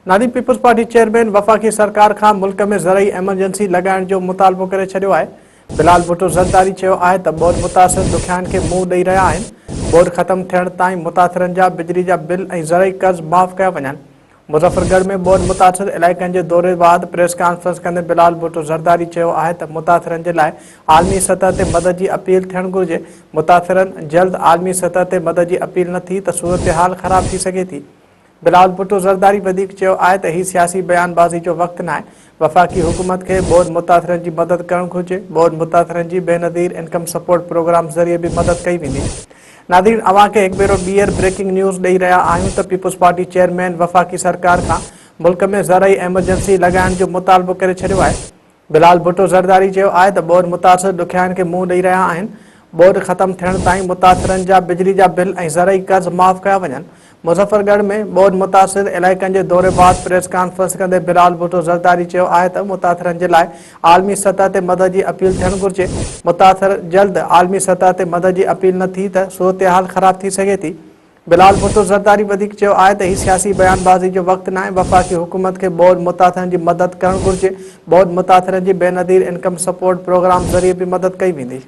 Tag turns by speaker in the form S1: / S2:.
S1: نادي peoples party chairman وفاقي سرڪار کان ملڪ ۾ زرعي ايمرجنسي لڳائڻ جو مطالبو ڪري ڇڏيو آهي. بلال ڀٽو زرداري چيو آهي ته ٻوڏ متاثر ڏکيائين کي منهن ڏئي رهيا آهن، ٻوڏ ختم ٿيڻ تائين متاثرن جا بجلي جا بل ۽ زرعي قرض معاف ڪيا وڃن. مظفرڳڙهه ۾ ٻوڏ متاثر علائقن جي دوري بعد پريس ڪانفرنس ڪندي بلال ڀٽو زرداري چيو آهي ته متاثرن جي لاء عالمي سطح تي مدد جي اپيل ٿيڻ گهرجي، متاثرن جلد عالمي سطح تي مدد جي اپيل نه ٿي ته صورتحال خراب ٿي سگهي ٿي. بلاول ڀٽو زرداري وڌيڪ چيو آهي ته هي سياسي بيان بازي جو وقت ناهي، وفاقي حڪومت کي ٻوڏ متاثرن جي مدد ڪرڻ گهرجي، ٻوڏ متاثرن جي بينظير انڪم سپورٽ پروگرام ذريعي به مدد ڪئي ويندي. ناظرين اوهان کي هڪ ڀيرو ٻيهر بريڪنگ نيوز ڏئي رهيا آهيون ته پيپلز پارٽي چيئرمين وفاقي سرڪار کان ملڪ ۾ زرعي ايمرجنسي لڳائڻ جو مطالبو ڪري ڇڏيو آهي. بلال ڀٽو زرداري چيو آهي ته ٻوڏ متاثر ڏکيائين کي منهن ڏئي رهيا آهن، ٻوڏ ختم ٿيڻ تائين متاثرن جا بجلي جا بل ۽ زرعي قرض معاف ڪيا وڃن. مظفرڳڙهه ۾ ٻوڏ متاثر علائقن جي دوري بعد پريس ڪانفرنس ڪندي بلال ڀٽو زرداري چيو آهي ته متاثرن جي لاء عالمي سطح تي مدد جي اپيل ٿيڻ گهرجي، متاثر جلد عالمي سطح تي مدد جي اپيل نه ٿي ته صورتحال خراب ٿي سگهي ٿي. بلال ڀٽو زرداري وڌيڪ چيو آهي ته هي سياسي بيان بازي جو وقت ناهي، وفاقي حڪومت کي ٻوڏ متاثرن جي مدد ڪرڻ گهرجي، ٻوڏ متاثرن جي بينظير انڪم سپورٽ پروگرام ذريعي به مدد ڪئي ويندي.